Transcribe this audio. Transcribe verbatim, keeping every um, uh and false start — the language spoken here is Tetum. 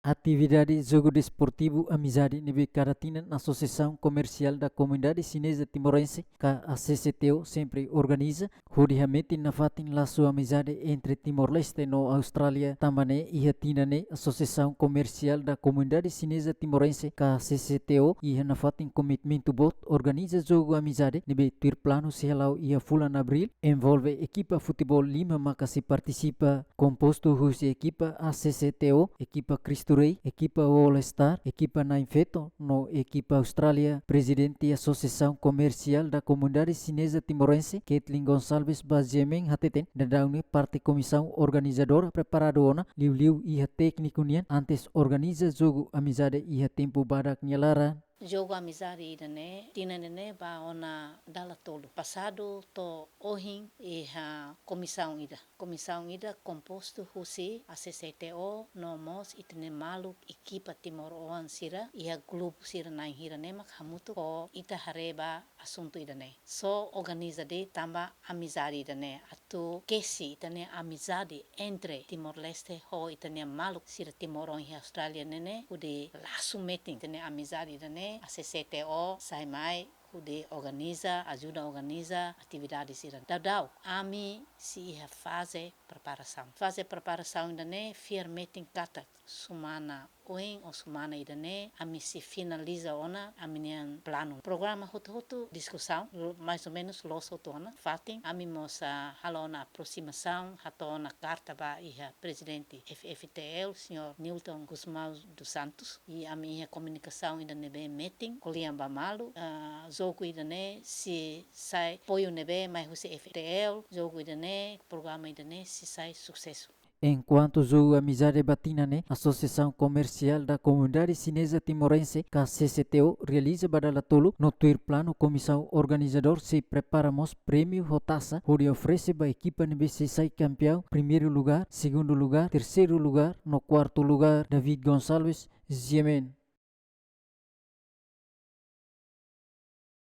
Atividade jogu desportivu amizade ne'ebé kada tinan Associação Comercial da Comunidade Chinesa Timorense, ka A C C T O, sempre organiza, hodi hametin nafatin lasu amizade entre Timor-Leste no Austrália. Tanba ne'e iha tinan ne'e Associação Comercial da Comunidade Chinesa Timorense, ka A C C T O, iha nafatin komitmentu boot organiza jogu amizade ne'ebé tuir planu sei hala'o iha fulan Abríl, envolve ekipa futeból lima maka sei partisipa, kompostu husi ekipa A C C T O, ekipa Cristo Rei, ekipa All Star, ekipa Na'in Feto no ekipa Austrália. Prezidente Associação Comercial da Comunidade Chinesa Timorense, Kathleen Gonçalves Bajemen, hateten, daudaun ne'e parte komisaun organizadora preparadu ona, liuliu iha tékniku nian, antes organiza jogu amizade iha tempu badak nia laran. Jogu amizade ida-ne'e, tinan ida-ne'e ba ona dala tolu. Pasadu to'o ohin iha komisaun ida. Komisaun ida kompostu husi A C C T O no mós ita-nia maluk ekipa timoroan sira iha grupu sira na'in hira ne'e mak hamutuk ho ita haree ba asuntu ida-ne'e. Só organiza de'it tanba amizade ida-ne'e atu kesi ita-nia amizade entre Timor-Leste ho ita-nia maluk sira timoroan iha Austrália ne'e ne'e, hodi lasu metin ita-nia amizade ida-ne'e, A C C T O sai mai hodi organiza, ajuda organiza atividade sira. Daudaun, ami sei iha faze preparasaun. Faze preparasaun ida-ne'e fiar metin katak semana oin ou semana ida-ne'e, ami sei finaliza ona ami-nia planu. Programa hotu-hotu diskusaun, lo-, mais ou menus loos hotu ona. Fatin, ami mós, ah, halo ona aproximasaun, hato'o ona karta ba iha prezidente F F T L, señór Nilton Gusmão dos Santos. I ami iha komunikasaun ida ne'ebé metin, ko'alia ba malu, ah, jogu ida-ne'e sei sai apoiu ne'ebé mai husi F T L, jogu ida-ne'e, programa ida-ne'e sei sai susesu. Enkuantu jogu amizade ba tinan ne'e, Associação Comercial da Comunidade Chinesa Timorense, ka A C C T O, realiza ba dala tolu, no tuir planu komisaun organizadór sei prepara mós prémiu ho tasa, hodi oferese ba ekipa ne'ebé sei sai kampiaun, primeiru lugar, segundu lugar, terseiru lugar, no kuartu lugar. David Gonçalves, G M N.